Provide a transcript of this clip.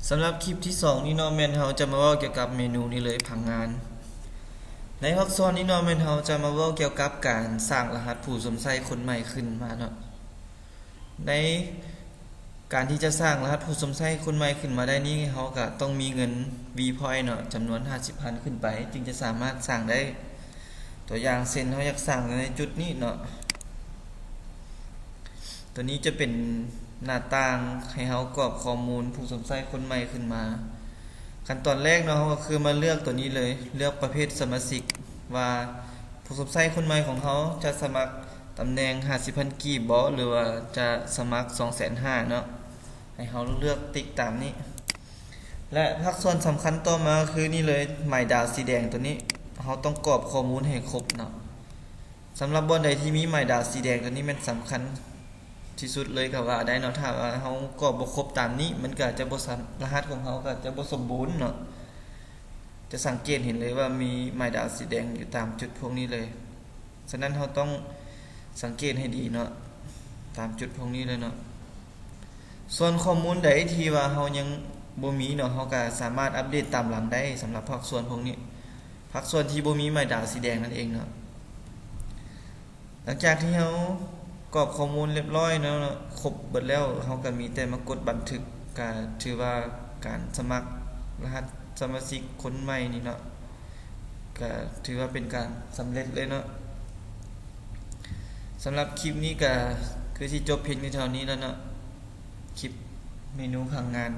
ສຳລັບຄລິບທີສອງນີ້ເນາະ ແມ່ນເຮົາຈະມາເວົ້າກ່ຽວກັບເມນູນີ້ເລີຍ ຜັງງານ. ໃນພາກສ່ວນນີ້ເນາະ ແມ່ນເຮົາຈະມາເວົ້າກ່ຽວກັບການສ້າງລະຫັດຜູ້ຊົມໃຊ້ຄົນໃໝ່ຂຶ້ນມາເນາະ. ໃນການທີ່ຈະສ້າງລະຫັດຜູ້ຊົມໃຊ້ຄົນໃໝ່ຂຶ້ນມາໄດ້ນີ້ ເຮົາກະຕ້ອງມີເງິນ V Point ເນາະ ຈຳນວນຫ້າສິບພັນຂຶ້ນໄປ ຈຶ່ງຈະສາມາດສ້າງໄດ້. ຕົວຢ່າງເຊັ່ນ ເຮົາຢາກສ້າງໃນຈຸດນີ້ເນາະ. ຕົວນີ້ຈະເປັນໜ້າຕ່າງໃຫ້ເຮົາກອກຂໍ້ມູນຜູ້ຊົມໃຊ້ຄົນໃໝ່ຂຶ້ນມາ. ຂັ້ນຕອນແລກເນາະ ເຮົາກໍຄືມາເລືອກຕົວນີ້ເລີຍ, ເລືອກປະເພດສະມາຊິກ ວ່າຜູ້ຊົມໃຊ້ຄົນໃໝ່ຂອງເຮົາຈະສະໝັກຕຳແໜ່ງຫ້າສິບພັນກີບບໍ ຫຼືວ່າຈະສະໝັກສອງແສນຫ້າເນາະ. ໃຫ້ເຮົາເລືອກຕິກຕາມນີ້ ແລະ ພາກສ່ວນສຳຄັນຕໍ່ມາຄືນີ້ເລີຍ, ໝາຍດາວສີແດງຕົວນີ້ ເຮົາຕ້ອງກອກຂໍ້ມູນໃຫ້ຄົບເນາະ. ສຳລັບບ່ອນໃດທີ່ມີໝາຍດາວສີແດງຕົວນີ້ແມ່ນສຳຄັນທີ່ສຸດເລີຍກໍວ່າໄດ້ເນາະ. ຖ້າວ່າເຮົາກອກບໍ່ຄົບຕາມນີ້ ມັນກໍຈະບໍ່ສາ ລະຫັດຂອງເຮົາກໍຈະບໍ່ສົມບູນເນາະ. ຈະສັງເກດເຫັນເລີຍວ່າມີໝາຍດາວສີແດງຢູ່ຕາມຈຸດພວກນີ້ເລີຍ. ສະນັ້ນເຮົາຕ້ອງສັງເກດໃຫ້ດີເນາະ, ຕາມຈຸດພວກນີ້ເລີຍເນາະ. ສ່ວນຂໍ້ມູນໃດທີ່ວ່າເຮົາຍັງບໍ່ມີເນາະ, ເຮົາກໍສາມາດອັບເດດຕາມຫຼັງໄດ້. ສຳລັບພາກສ່ວນພວກນີ້ ພາກສ່ວນທີ່ບໍ່ມີໝາຍດາວສີແດງນັ້ນເອງເນາະ. ຫຼັງຈາກທີ່ເຮົາກອກຂໍ້ມູນລຽບລ້ອຍເນາະ, ຄົບເບິດແລ້ວ, ເຮົາກໍມີແຕ່ມາກົດບັນທຶກ, ກໍຖືວ່າການສະໝັກລະຫັດສະມາຊິກຄົນໃໝ່ນີ້ເນາະ, ກໍຖືວ່າເປັນການສຳເລັດເລີຍເນາະ. ສຳລັບຄລິບນີ້ກໍຄືຊິຈົບພຽງແຕ່ເທົ່ານີ້ແລ້ວເນາະ, ຄລິບເມນູຜັງງານ.